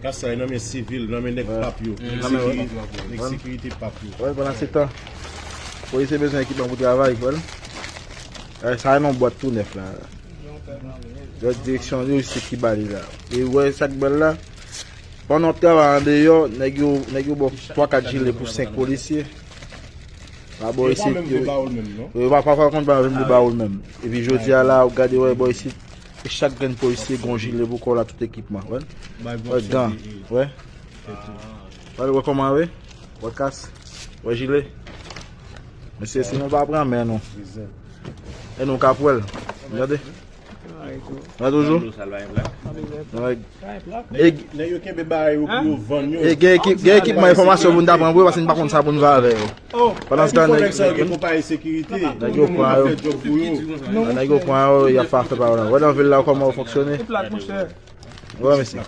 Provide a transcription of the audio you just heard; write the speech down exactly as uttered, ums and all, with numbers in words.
Kasa nan men sivil, nan men nèg pap yo. Nèg Nan men sekirite, nèg sekirite pap yo. Wè, pandan se tan, polisye bezwen ekipman pou travay, wè. Eh, sa e nan bwat tou nèf la. Lòt direksyon lojistik ki ba li la. E wè sa k bèl la. Pandan w ap travay andeyò, nèg yo, nèg yo ba w twa kat jile pou senk polisye. Pa bò isit yo. Yo pa pa konn pa menm de ba w menm. Epi jodi a la, ou gade wè bò isit. E chak grenn polisye gon jile pou kò la tout ekipman. Wè. Wè gan. Wè. Wè wè kòman wè. Wè kas. Wè jile. Mesye si nou pa pran men nou. E nou ka pwèl. Gade. Wè toujou. Nèg yo kenbe bagay yo pou yo vann yo. E gen ekip, gen ekipman enfòmasyon pou n ta pran pou yo paske n pa konn sa pou n fè avè yo. Pandan se tan nèg yo pran yo. Nèg yo pran yo, y ap fè fè pa yo. Wè nan vil la kòman yo fonksyone. Wè mesye.